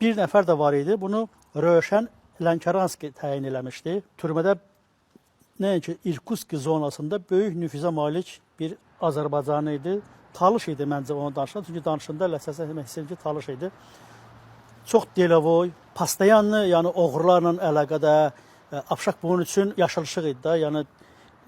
Bir nəfər də var idi. Bunu Rövşən Lənkəranski təyin eləmişdi. Türmədə nəinki Irkutsk zonasında böyük nüfuza malik bir Azərbaycanlı idi. Talış idi məncə onu danışan. Çünki danışanda ləsəsə hiss edirəm ki, talış idi. Çox delovoy, постоянно, yəni oğrularla əlaqədə, Abşaq bunun üçün yaşılışıq idi da, yəni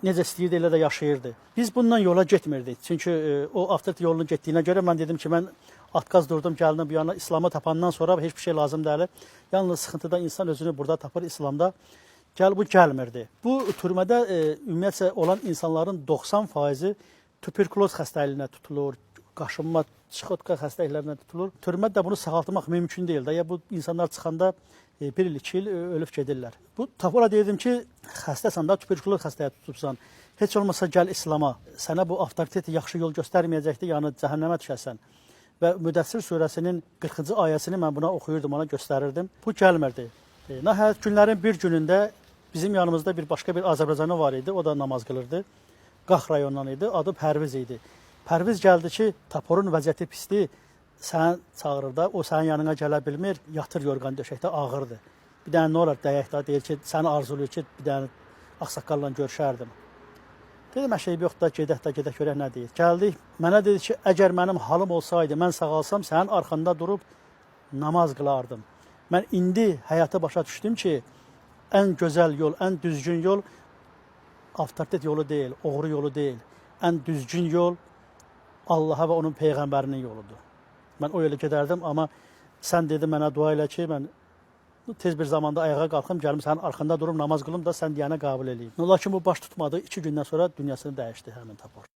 necə istəyirdi elə də yaşayırdı. Biz bundan yola getmirdik. Çünki o avtoritet yolunu getdiyinə görə mən dedim ki, mən отказ durdum, gəldim bu yana İslamı tapandan sonra heç bir şey lazım deyil. Yalnız sıxıntıda insan özünü burada tapır İslamda. Gəl bu gəlmirdi. Bu türmədə ümumiyyətcə olan insanların 90%-i tuberkuloz xəstəliyinə tutulur, qaşınma, чахотка xəstəliklərinə tutulur. Türmədə də bunu sağaltmaq mümkün deyil də. Ya bu insanlar çıxanda bir il, 2 il ölüb gedirlər. Bu Tapora deyirdim ki, xəstəsən də, tuberkuloz xəstəliyi tutubsan. Heç olmasa gəl İslama. Sənə bu avtoritet yaxşı yol göstərməyəcəkdir, yəni cəhənnəmə düşərsən. Və Müdəssir surəsinin 40-cı ayəsini mən buna oxuyurdum, ona göstərirdim. Bu gəlmirdi. Nəhayət günlərin bir günündə bizim yanımızda bir başqa bir Azərbaycanlı var idi. O da namaz qılırdı. Qax rayonundan idi. Adı Pərviz idi. Pərviz gəldi ki, Taporun vəziyyəti pisdir. Səni çağırır da, o sənin yanına gələ bilmir, yatır yorğan döşəkdə, ağırdır. Bir dənə nə olar dəyək də, deyir ki, səni arzulayır ki, bir dənə ağsaqqalla görüşərdim. Dedim, şey yox da, gedək də, gedək görək nə deyir. Gəldik, mənə dedi ki, əgər mənim halım olsaydı, mən sağalsam, sənin arxanda durub namaz qılardım. Mən indi həyata başa düşdüm ki, ən gözəl yol, ən düzgün yol avtoritet yolu deyil, oğru yolu deyil. Ən düzgün yol Allaha və onun peyğəmbərinin yoludur. Mən o yola gedərdim, amma sən dedi mənə dua elə ki, mən tez bir zamanda ayağa qalxım, gəlim sənin arxanda durum, namaz qılım da sən deyənə qəbul eləyim. Lakin bu baş tutmadı. 2 gündən sonra dünyasını dəyişdi həmin Tapor.